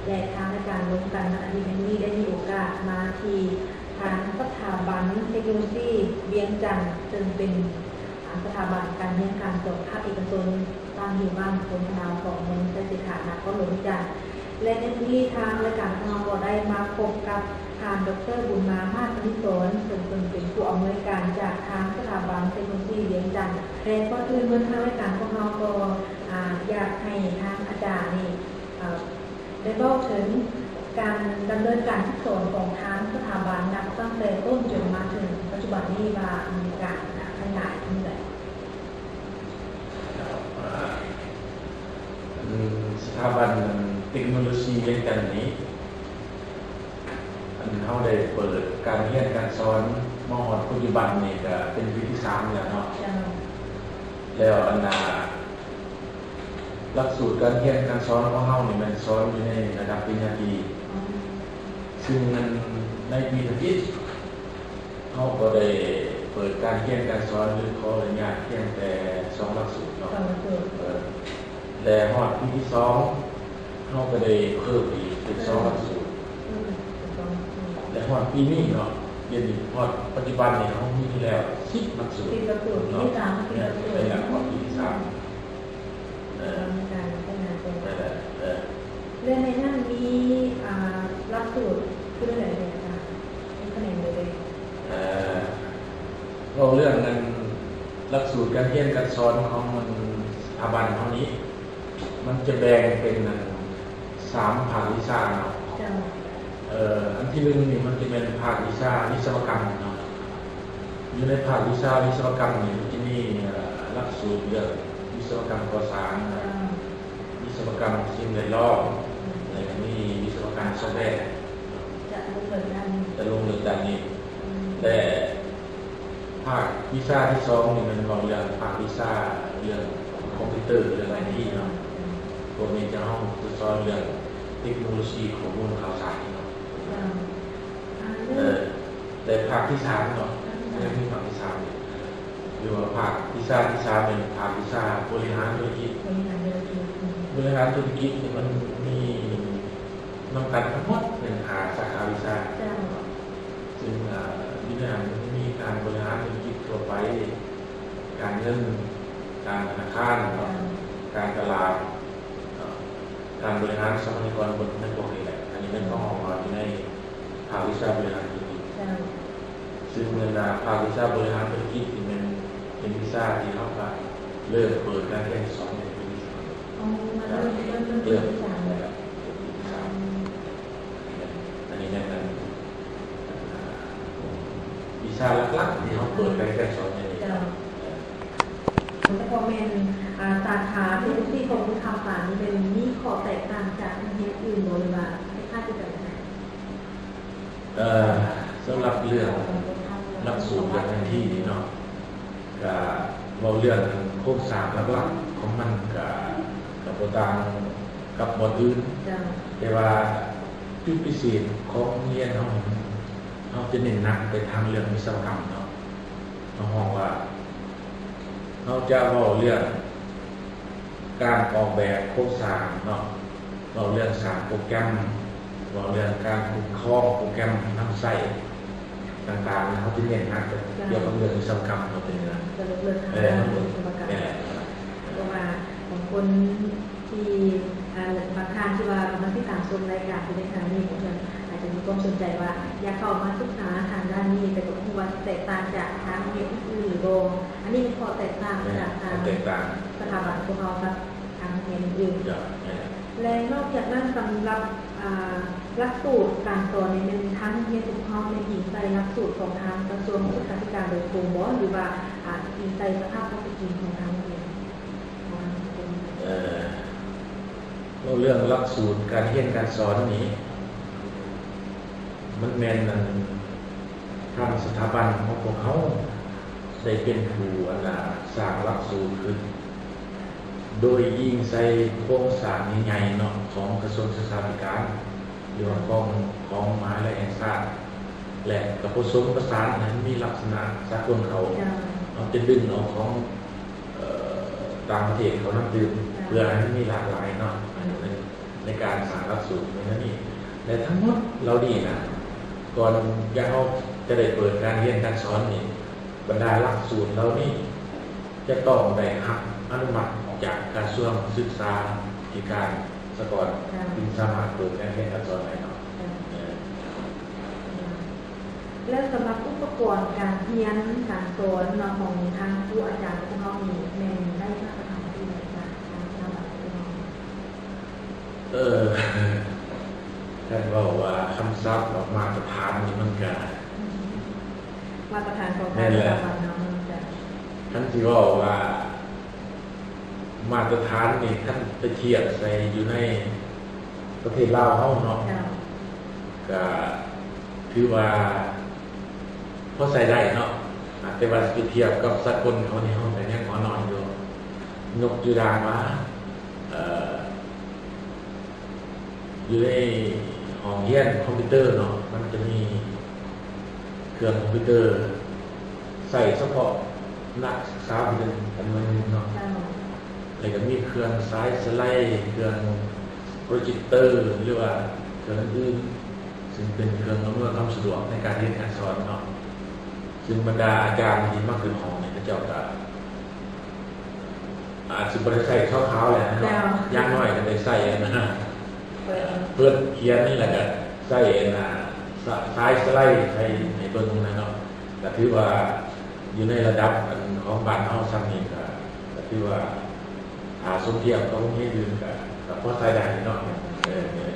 ແລະ ທາງລາຍການລົມກັນວັນອາທິດນີ້ໄດ້ມີໂອກາດມາທີ່ທາງສະຖາບັນເທັກໂນໂລຊີວຽງຈັນ ເຊິ່ງເປັນ ອາ ສະຖາບັນການຮຽນການສອນພາກເອກະຊົນ ຕັ້ງຢູ່ບ້ານໂພນທະນາວ ຂອງເມືອງໄຊເສດຖາ ນະຄອນຫຼວງວຽງຈັນ ແລະ ໃນມື້ນີ້ທາງລາຍການຂອງເຮົາກໍໄດ້ມາພົບກັບທ່ານ ດອກເຕີ ບຸນມາ ມາດຄະນິສອນ ເຊິ່ງເພິ່ນເປັນຜູ້ອຳນວຍການຈາກທາງສະຖາບັນເທັກໂນໂລຊີວຽງຈັນ ແລະ ກ່ອນອື່ນເໝິດທາງລາຍການຂອງເຮົາກໍ ອາ ຢາກໃຫ້ທາງອາຈານນີ້ ເອີ ໄດ້ເວົ້າເຖິງການດຳເນີນການຝຶກສອນຂອງທາງສະຖາບັນ ນັບຕັ້ງແຕ່ຕົ້ນຈົນມາເຖິງປັດຈຸບັນນີ້ວ່າມີການຂະຫຍາຍເທົ່າໃດ? ສະຖາບັນເຕັກໂນໂລຊີວຽງຈັນນີ້ ອັນເຮົາໄດ້ເປີດການຮຽນການສອນມາຮອດປັດຈຸບັນນີ້ກະເປັນປີທີສາມແລ້ວເນາະ. ເຈົ້າ. ແລ້ວອັນນ່າ ຫຼັກສູດການຮຽນການສອນຂອງເຮົານີ້ແມ່ນສອນຢູ່ໃນລະດັບປະລິນຍາຕີ ອືມ ຊຶ່ງອັນໃນປີທຳອິດເຮົາກໍໄດ້ເປີດການຮຽນການສອນ ຫຼື ຂໍອະນຸຍາດພຽງແຕ່ສອງຫຼັກສູດເນາະ ສອງຫຼັກສູດ ເອີ ແລະ ຮອດປີທີສອງ ເຮົາກໍໄດ້ເພີ່ມອີກເປັນສອງຫຼັກສູດ ເອີ ເປັນສອງຫຼັກສູດ ແລະ ຮອດປີນີ້ເນາະ ດຽວນີ້ຮອດປັດຈຸບັນນີ້ເຮົາມີແລ້ວສິບຫຼັກສູດ ສິບຫຼັກສູດ ເນາະ ມີສາມສິບຫຼັກສູດ ແມ່ນ ຮອດປີທີສາມ ເອີ ມີການພັດທະນາໄປ ແມ່ນແຫຼະ ເອີ ແລະ ໃນນັ້ນມີ ອ່າ ຫຼັກສູດຄືແນວໃດແດ່ອາຈານ? ມີຂະແໜງໃດແດ່? ເອີ ເວົ້າເລື່ອງອັນຫຼັກສູດການຮຽນການສອນຂອງອັນສະຖາບັນເຮົານີ້ ມັນຈະແບ່ງເປັນອັນສາມພາກວິຊາເນາະ. ເຈົ້າ. ເອີ ອັນທີໜຶ່ງນີ້ມັນຈະແມ່ນພາກວິຊາວິສະວະກຳເນາະ. ຢູ່ໃນພາກວິຊາວິສະວະກຳນີ້ມັນຈະມີ ເອີ ຫຼັກສູດເລື່ອງວິສະວະກຳກໍ່ສ້າງ ເຈົ້າ. ວິສະວະກຳສິ່ງແວດລ້ອມ ອືມ ແລະ ກໍມີວິສະວະກຳຊອບແວ ຈະລົງເລິກດ້ານນີ້ ຈະລົງເລິກດ້ານນີ້ ອືມ ແລະ ພາກວິຊາທີສອງນີ້ແມ່ນເວົ້າເລື່ອງພາກວິຊາເລື່ອງຄອມພິວເຕີ ເລື່ອງໄອທີເນາະ ອືມ ພວກນີ້ຈະ ເຮົາຈະສອນເລື່ອງເຕັກໂນໂລຊີຂໍ້ມູນຂ່າວສານເນາະ ເຈົ້າ ເອີ ແລະ ພາກທີສາມເນາະ ພາກທີສາມ ຍັງມີພາກທີສາມອີກ ຫຼືວ່າພາກວິຊາທີສາມແມ່ນພາກວິຊາບໍລິຫານທຸລະກິດ ບໍລິຫານທຸລະກິດ ອືມ ບໍລິຫານທຸລະກິດນີ້ມັນມີນຳກັນທັງໝົດແມ່ນຫ້າສາຂາວິຊາ ເຈົ້າ ຊຶ່ງ ອາ ຢູ່ໃນຫັ້ນມັນມີການບໍລິຫານທຸລະກິດທົ່ວໄປ ການເງິນ ການທະນາຄານເນາະ ເຈົ້າ ການຕະຫຼາດເນາະ ການບໍລິຫານຊັບພະຍາກອນຄົນ ໃນພວກນີ້ແຫຼະ ອັນນີ້ແມ່ນເຮົາເອົາມາຢູ່ໃນ ພາກວິຊາບໍລິຫານທຸລະກິດ ເຈົ້າ ຊຶ່ງແມ່ນວ່າພາກວິຊາບໍລິຫານທຸລະກິດນີ້ແມ່ນເປັນວິຊາທີ່ເຮົາກະເລີ່ມເປີດການຮຽນສອນໃນປີນີ້ ອໍ ມາເລີ່ມ ເລີ່ມ ເລີ່ມ ເລີ່ມປີສາມ ເລີ່ມປີສາມ ອືມ ອັນນີ້ແມ່ນ ອັນ ວິຊາຫຼັກໆທີ່ເຮົາເປີດການຮຽນການສອນໃນນີ້ ເຈົ້າ ເອີ ສະເພາະແມ່ນ ອາ ສາຂາເທັກໂນໂລຊີຂໍ້ມູນຂ່າວສານນີ້ແມ່ນມີຂໍ້ແຕກຕ່າງຈາກໂຮງຮຽນອື່ນບໍ່ ຫຼືວ່າຄ້າຍໆຄືກັນ? ເອີ ສຳລັບເລື່ອງຫຼັກສູດ ເລື່ອງແຜນທີ່ນີ້ເນາະ ກະເວົ້າເລື່ອງໂຄງສ້າງຫຼັກໆຂອງມັນກະ ກະບໍ່ຕ່າງກັບບ່ອນອື່ນ ເຈົ້າ ແຕ່ວ່າຈຸດພິເສດຂອງໂຮງຮຽນເຮົານີ້ ເຮົາຈະເນັ້ນໜັກໄປທາງເລື່ອງວິສະວະກຳເນາະ ເຮົາຮ້ອງວ່າ ເຮົາຈະເວົ້າເລື່ອງການອອກແບບໂຄງສ້າງເນາະ ເວົ້າເລື່ອງສ້າງໂປຣແກຣມ ເວົ້າເລື່ອງການຄຸ້ມຄອງໂປຣແກຣມນຳໃຊ້ຕ່າງໆ ເຮົາຈະເນັ້ນໜັກກ່ຽວກັບເລື່ອງວິສະວະກຳເນາະ ເປັນ ເອີ ເລື່ອງວິສະວະກຳ ເພາະວ່າບາງຄົນ ທີ່ ອ່າ ບາງທ່ານທີ່ວ່າກຳລັງຕິດຕາມຊົມລາຍການຢູ່ໃນຂະນະນີ້ ບາງເທື່ອອາດຈະມີຄວາມສົນໃຈວ່າຢາກເຂົ້າມາສຶກສາທາງດ້ານນີ້ ແຕ່ກໍບໍ່ຮູ້ວ່າແຕກຕ່າງຈາກທາງໂຮງຮຽນອື່ນໆ ຫຼືບໍ່? ອັນນີ້ເປັນຂໍ້ແຕກຕ່າງຈາກທາງ ແມ່ນ ແຕກຕ່າງ ສະຖາບັນພວກເຮົາກັບທາງໂຮງຮຽນອື່ນໆ ເຈົ້າ ແມ່ນ ແລະ ນອກຈາກນັ້ນ ສຳລັບ ອ່າ ຫຼັກສູດການສອນນີ້ແມ່ນທາງໂຮງຮຽນພວກເຮົາແມ່ນອີງໃສ່ຫຼັກສູດຂອງທາງກະຊວງສຶກສາທິການໂດຍກົງບໍ່ ຫຼືວ່າ ອ່າ ອີງໃສ່ສະພາບຄວາມເປັນຈິງຂອງທາງໂຮງຮຽນ? ເອີ ເວົ້າເລື່ອງຫຼັກສູດການຮຽນການສອນນີ້ ມັນແມ່ນອັນ ທາງສະຖາບັນຂອງພວກເຮົາໄດ້ເປັນຜູ້ອັນນ່າສ້າງຫຼັກສູດຂຶ້ນ ໂດຍອີງໃສ່ໂຄງສ້າງໃຫຍ່ໆເນາະ ຂອງກະຊວງສຶກສາທິການ ຫຼືວ່າຂອງ ຂອງມະຫາວິທະຍາໄລແຫ່ງຊາດ ແລະ ກະປະສົມປະສານໃຫ້ມັນມີລັກສະນະສາກົນເຂົ້າ ເຮົາຈະດຶງເອົາຂອງ ເອີ ຕ່າງປະເທດເຂົ້ານຳຕື່ມ ເພື່ອໃຫ້ມັນມີຫຼາກຫຼາຍເນາະ ອັນນີ້ ໃນການສ້າງຫຼັກສູດໃນແນວນີ້ ແລະ ທັງໝົດເຫຼົ່ານີ້ນະ ກ່ອນຈະເຮົາຈະໄດ້ເປີດການຮຽນການສອນນີ້ ບັນດາຫຼັກສູດເຫຼົ່ານີ້ຈະຕ້ອງໄດ້ຮັບອະນຸມັດຈາກກະຊວງສຶກສາທິການສາກົນ ເຈົ້າ ຈຶ່ງສາມາດເປີດການຮຽນການສອນໄດ້ເນາະ. ເຈົ້າ ເອີ ແລ້ວສຳລັບອຸປະກອນການຮຽນການສອນເນາະ ຂອງທາງຄູອາຈານພວກເຮົານີ້ ແມ່ນໄດ້ມາດຕະຖານທີ່ໃດຈາກທາງສະຖາບັນພວກເຮົາ? ເອີ ຄັນເວົ້າວ່າຄຳສັບວ່າມາດຕະຖານນີ້ມັນກະ ມາດຕະຖານຂອງທາງສະຖາບັນເນາະ ມັນກະ ຄັນຊິເວົ້າວ່າມາດຕະຖານນີ້ ຄັນໄປທຽບໃສ່ຢູ່ໃນປະເທດລາວເຮົາເນາະ ເຈົ້າ ກະຖືວ່າພໍໃຊ້ໄດ້ເນາະ ອາ ແຕ່ວ່າຊິໄປທຽບກັບສາກົນເຂົານີ້ ເຮົາກະຍັງຫົວໜ້ອຍຢູ່. ຍົກຕົວຢ່າງວ່າ ເອີ ຢູ່ໃນຫ້ອງຮຽນຄອມພິວເຕີເນາະ ມັນຈະມີເຄື່ອງຄອມພິວເຕີໃຊ້ສະເພາະນັກສຶກສາຜູ້ໜຶ່ງຈຳນວນໜຶ່ງເນາະ ເຈົ້າ ແລ້ວກະມີເຄື່ອງສາຍສະໄລ ເຄື່ອງໂປຣເຈັກເຕີ ຫຼືວ່າເຄື່ອງອື່ນໆ ຊຶ່ງເປັນເຄື່ອງອຳນວຍຄວາມສະດວກໃນການຮຽນການສອນເນາະ ຊຶ່ງບັນດາອາຈານທີ່ມາຂຶ້ນຫ້ອງນີ້ ເຂົາເຈົ້າກະ ອາດຊິບໍ່ໄດ້ໃຊ້ຊົ່ວຄາວແຫຼະເນາະ ເຈົ້າ ຢ່າງໜ້ອຍກະໄດ້ໃຊ້ອັນນະ ເປີດ ເປີດຂຽນ ແລ້ວກະໃຊ້ອັນນະ ສາຍສະໄລໃຫ້ ໃຫ້ເບິ່ງຫັ້ນນະເນາະ ກະຖືວ່າຢູ່ໃນລະດັບອັນຂອງບ້ານເຮົາຊ່ຳນີ້ ກະ ກະຖືວ່າ ຖ້າສົມທຽບກັບໂຮງຮຽນອື່ນກະ ກະພໍໃຊ້ໄດ້ເນາະ ເອີ.